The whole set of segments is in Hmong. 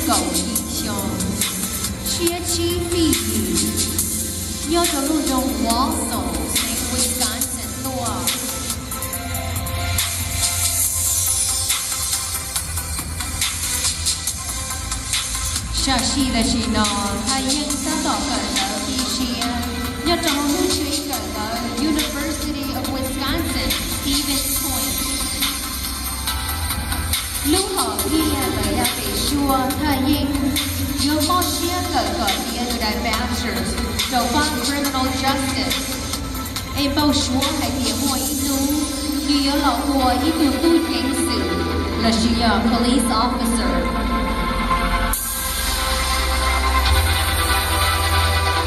kaum yim xyoo, tshiab tsib fij yim, nyob rau lub nroog Wausau, xeev Wisconsin tuaj. Sam sim tam sim no, Thaj Yeeb tab tom kawm ntawv ib siab nyob rau hauv lub tsev kawm ntawv University of Wisconsin, Stevens Point. Lub hom phiaj lawm yav pem suab, Thaj Yeeb yuav mob siab kawm kom tiav nws daim bachelor's rau pab criminal justice, es npau suav hais tias muaj ib hnub nws yuav los ua ib tug tub ceev xwm lossis yog police officer.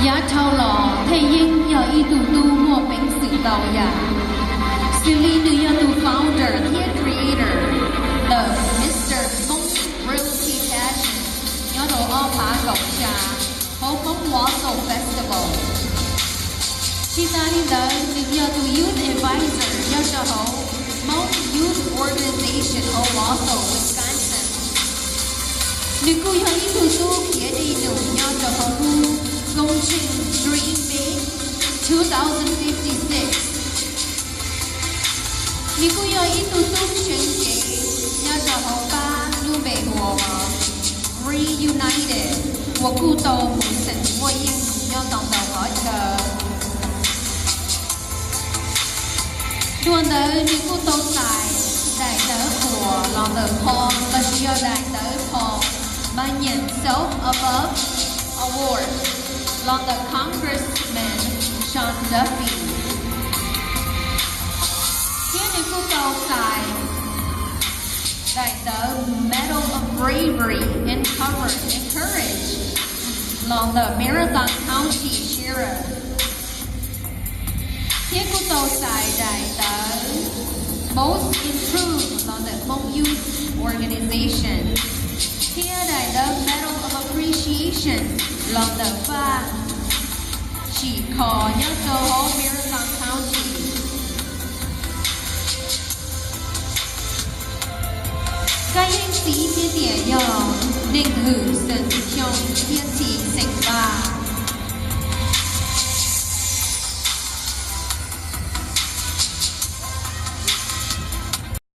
Yav dhau los Thaj Yeeb yog ib tug tub muaj peev xwm ntau yam, xws li nws yog tus founder thiab creator ntawm Mister Hmong Realty Pageant nyob rau ob phav kaum xya hauv Hmong Wausau Festival. Tsis tas li ntawd, nws yog tus youth advisor nyob rau hauv Hmong Youth Organization hauv Wausau, Wisconsin. Nws kuj yog ib tug tub khiav dej num nyob rau hauv lub koob tsheej Dream Big two thousand fifty-six. Nws kuj yog ib tug tub tseem cev nyob rau hauv pab lub npe hu ua Reunited, uas kuj tau mus xeem muaj yeej nyob tau ntau qhov chaw. Dua ntawd nws kuj tau txais daim tawv qhuas los ntawm qhov lossis yog daim tawv qhov mas nyeem Self Above Award los ntawm Congressman Sean Duffy. Thiab nws kuj tau txais daim tawv Medal of Bravery and Cover and Courage los ntawm Marathon County Sheriff. Thiab kuj tau txais daim tawv Most Improved los ntawm Hmong Youth Organization, thiab daim tawv Medal of Appreciation los ntawm Vaj Tsim Kho nyob rau hauv Marathon County. Kab Yeeb txiv thiab tiam yog Neeg Hwm xeem Xyooj thiab txiv xeem Vaj.